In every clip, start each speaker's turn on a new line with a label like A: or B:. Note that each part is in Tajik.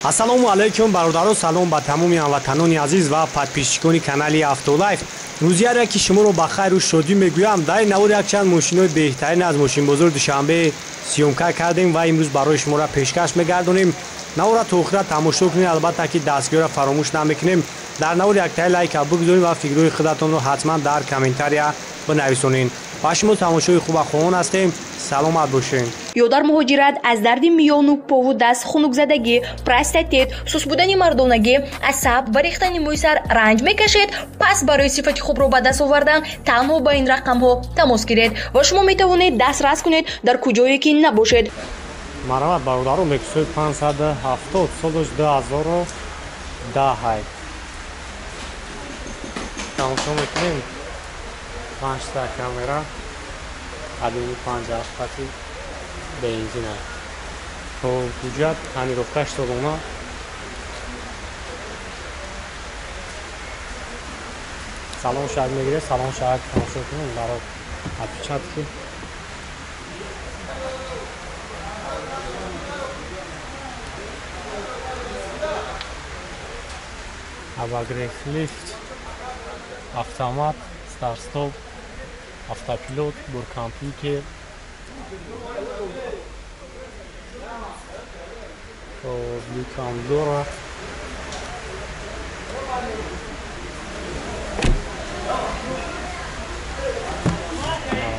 A: Ассалому алайкум бародаро, салом ба тамоми ҳамватанони азиз ва подписчикони канали Автолайф. Рӯзи ҳар яки шуморо ба хайру шодӣ мегӯям. Дар ин навор якчанд мошинҳои беҳтарин аз мошинбозори Душанбе съёмка кардем ва имрӯз барои шуморо пешкаш мегардонем. Навора то охира тамошо кунед, албатта ки дастгиҳоро фаромӯш намекунем. Дар навор яктаи лайка бигузоред ва фикрҳои худатонро ҳатман дар комментария бинависонед. Ба шумо тамошои хуба хоҳон ҳастем. Саломат бошед.
B: Ё дар муҳоҷират аз дарди миёну пову даст, хунукзадагӣ, простатит, сус будани мардонагӣ, асаб ва рехтани мӯи сар ранҷ мекашед, пас барои сифати хубро ба даст овардан танҳо ба ин рақамҳо тамос гиред ва шумо метавонед дастрас кунед дар куҷое ки набошед.
A: Марҳамат бародаро, Лексуси 570 солаш 2010. Тамошо мекунем. 5 та камера, адини 5 хати бензин. То ҳуҷҷат тонировкаш солона. Салон шаҳр мегиред, салон шаҳр тамошо кунем барои отпечатки. Обогрев лифт, автомат, старт-стоп, автопилот, борткомпьютер. Люкам дора.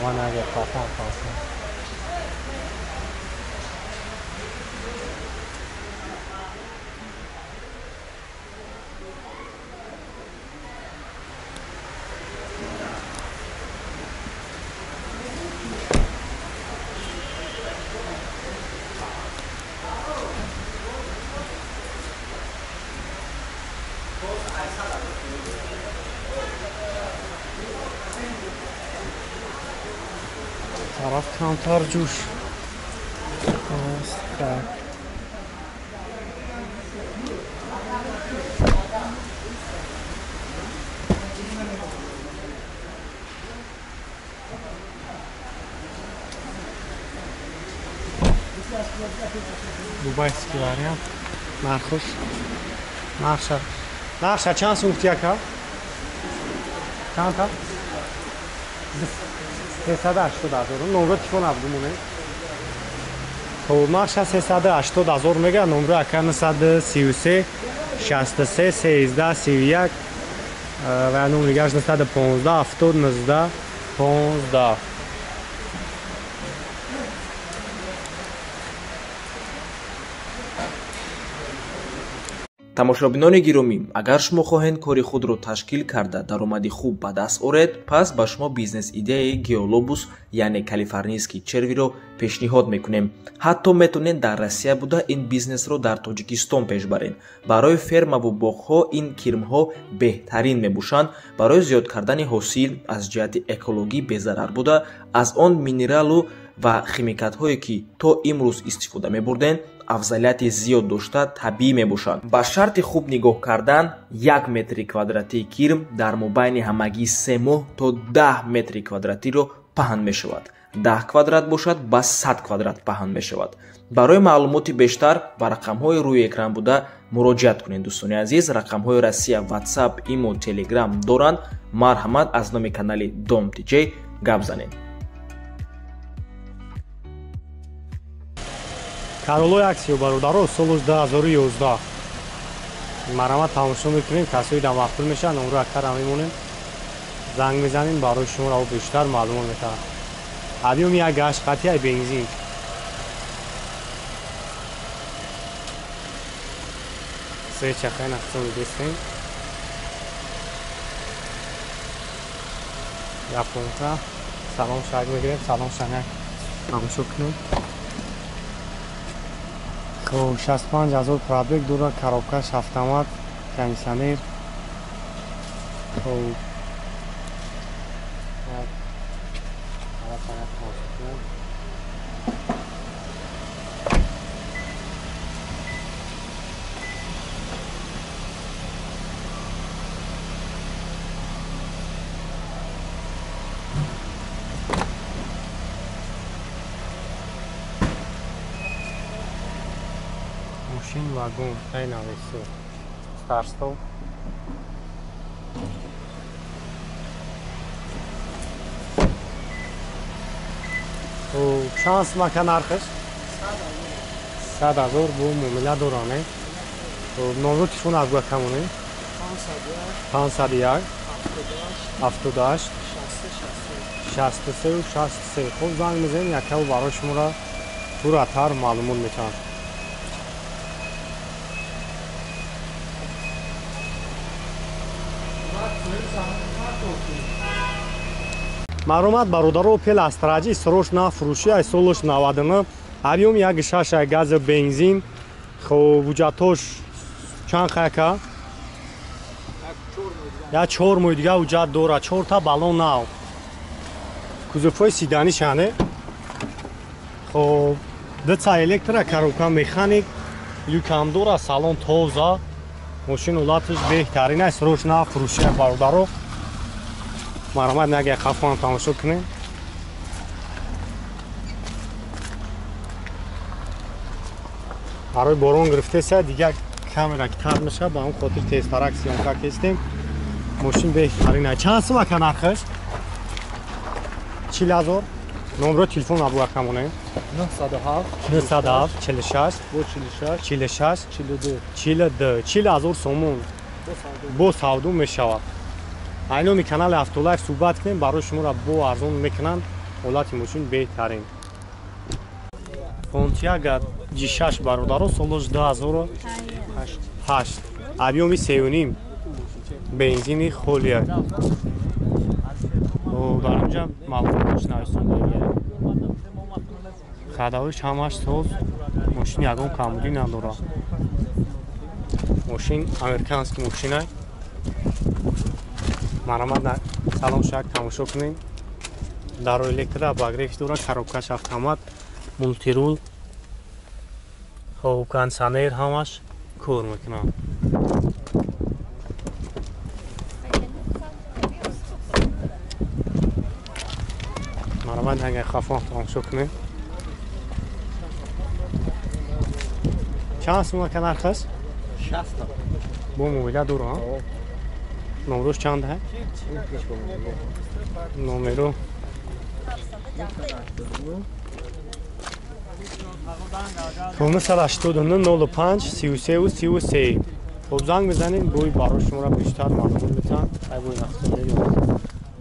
A: Ман агар пафам пафам. Тараф камтар ҷӯш. Так. Дубайский вариант. Нархош. Нарша. Нарша чанд сум гуфти яка? Чанд та? 380 ҳазор. Номро телефон абдумоне. То нарша 380 ҳазор мега, номро ака 933 63 13 31 ва номри дигаш 915 70 19 15.
C: Тамошобинони гиромӣ, агар шумо хоҳед кори худро ташкил карда даромади хуб ба даст оред, пас ба шумо бизнес-идеяи геолобус, яъне калифорнийский червиро пешниҳод мекунем. Ҳатто метавонед дар Россия буда ин бизнесро дар Тоҷикистон пеш баред. Барои фермаву боғҳо ин кирмҳо беҳтарин мебошанд. Барои зиёд кардани ҳосил аз ҷиҳати экологӣ безарар буда, аз он минералу ва химикатҳое ки то имрӯз истифода мебурдем, афзалияти зиёд дошта табиӣ мебошанд. Ба шарти хуб нигоҳ кардан, 1 метри квадратии кирм дар мобайни ҳамагӣ 3 моҳ то 10 метри квадратиро паҳн мешавад. 10 квадрат бошад ба 100 квадрат паҳн мешавад. Барои маълумоти бештар ба рақамҳои рӯи экран буда муроҷиат кунед. Дӯстони азиз, рақамҳои Россия, WhatsApp, Имо, Telegram доранд. Марҳамат аз номи канали Дом ТЖ гап занед.
A: Кароло Аксио бародаро, солаш 2011. Марҳамат тамошо мекунем, касои дар мақбул мешаванд, номро акара мемонем, занг мезанем, барои шуморо бештар маълумот метаҳам. Объём як гашт хати ай бензин. Се чахай нахсон дестем. Японка. Салом шаг мегирем, салом шаг тамошо кунем. Хоб, 65 ҳазор пробег дора, коробкаш автомат, кондиционер. Хоб, Мошин вагон тай навеси. Старт-стоп. Чанд сум ака нархаш? 100 000 бо муомила доране. Номро телефон аз гӯякамоне? 501 78 63 63. Хуб, занг мезанем, якаву барои шуморо пурратар маълумот метаванд. Маълумот, бародаро, Опел Астра Ҷи срочно фурӯшӣ ай, солош 99, объём 1,6 ай, газ, бензин. Хоб, ҳуҷҷатош чанд қаяка? Я 4 моҳи дига ҳуҷҷат дорад, чорта баллон нав, кузовҳои седани шане. Хоб, дуца электро, коробка механик, люкам дора, салон тоза, мошин ҳолаташ беҳтарин аст, срочно фурӯшӣ, бародаро. Марҳамат, наги қафоам тамошо кунем. Барои борон гирифтеса, дигар камера тар мешавад, ба он хотир тезтарак съёмка кестем. Мошин беҳтарин аст. Чанд сум ака нархаш? 40 000. Номро телефон абу акамоне?
D: 907
A: 907 46
D: 46
A: 46
D: 42.
A: 42. 40 000 сомон, бо савдо мешавад. Айноми канали Автолайф суҳбат кунем, барои шуморо бо арзон мекунанд. Ҳолати мошин беҳтарин. Понтиак G6, бародаро, солош 2008, объёми 3,5, бензини холия. Дар онҷа маълумотш нависонда. Ходовойш ҳамаш соз, мошин ягон камбудӣ надорад. Мошин американский мошинай. Марҳамат, салон шак тамошо кунем. Даро электро, обогрев дора, коробкаш автомат, мультирул, хоб, кондиционер ҳамаш кор мекунад. Марҳамат, агар хафон тамошо кунем. Чанд сум ака нархаш? Бо муомила дора? Номрош чанд ҳа? Номеро 989 05 33 33. Хоб, занг мезанем, бӯи барои шуморо бештар маълумот метаҳанд. Ай, бӯи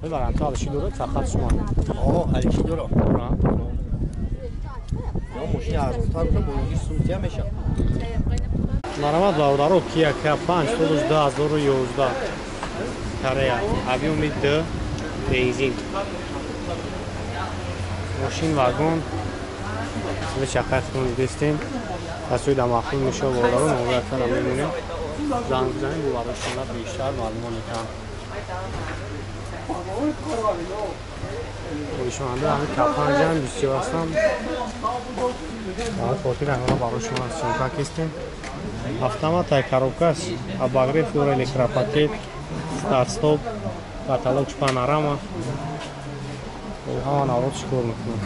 A: нақсбарам, то алиши дорад, фақат шумо.
D: Алиши дорад. Мошини арзонтар бо сумтия мешавад.
A: Марҳамат, бародаро, Кия К5, солш 2011, Корея, объёми д, бензин. Мошин вагон чақатон дидестем. Касои дар маъқул мешава, бародаро, номроякара мемонем, занг бизанем, бо барои шумо бештар маълумот метаҳанд. Хоҳишмандо ҳами К5-ам бисёр ҳастанд, ба хотир ҳамона барои шумо съёмка кестем. Автомат ай, коробкаш обогрев дора, электропакет, старт-стоп, потолок панорама, ҳама наврод чӣ кор мекунад.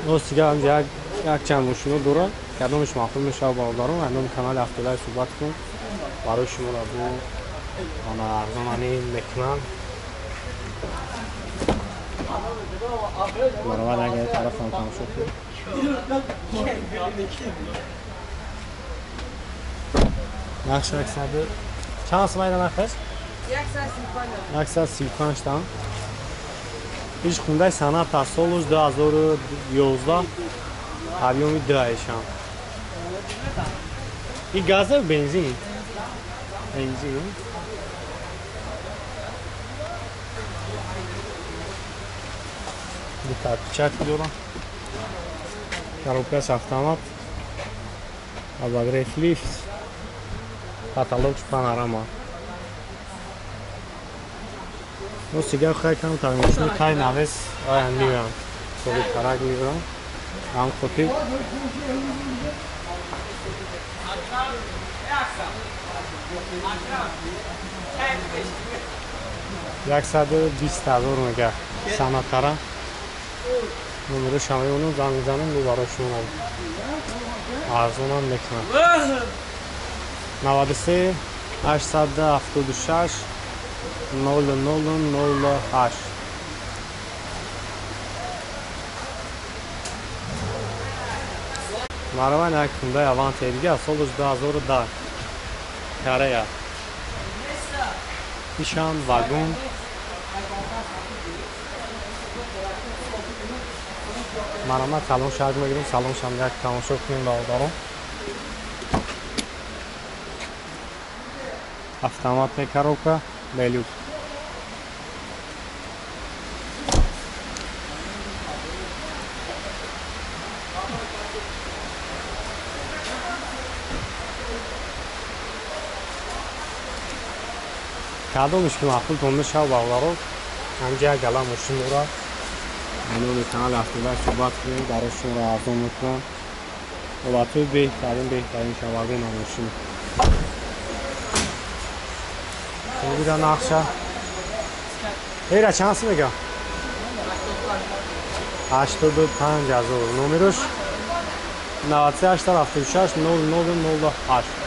A: Рост дига якчанд мошино дорад, кадомеш маъқул мешавад, бародарон, айноми канали Автолайф суҳбат кун, барои шуморо бо ана арзонани мекунанд. Баробар, агар тарафам тамошо кунед. Нақш яксаду чанд сум айда нархаш? 135 там. Иш Хундай Соната, солуш 2011, объёми дуайшам. И газа, бензин? Бензин. Дута отпечатки дора. Коробкаш автомат. Обогрев, лифт. Потолок панорама. Ну, сега хай кам тамошни тай навес ая миён. Соби карак мебарам. Ам хотир. 120 000 мега Сонатара. Номерош мемонам, занг мезанам, бу барои шумо арзонам мекунам. 93 876 00 08. Мараван як Hyundai Avante дига соли 2010 Корея. Ишам вагон. Марама салон шарт мегирем, салон шам як тамошо кунем бародарон. Автоматная коробка, Белюк. Кадомиш ки маъқултон мешавад бародарон, ҳамҷа як гала мошин дорад. Номи канали Автолайф суҳбат кунем, барои шуморо арзон мекунам. Ҳолатҳои беҳтарин, беҳтарин шавагон мошин. Бира нақша. Эра чанд сум мегӯям? 85 000. Номерош 93 876 00 08.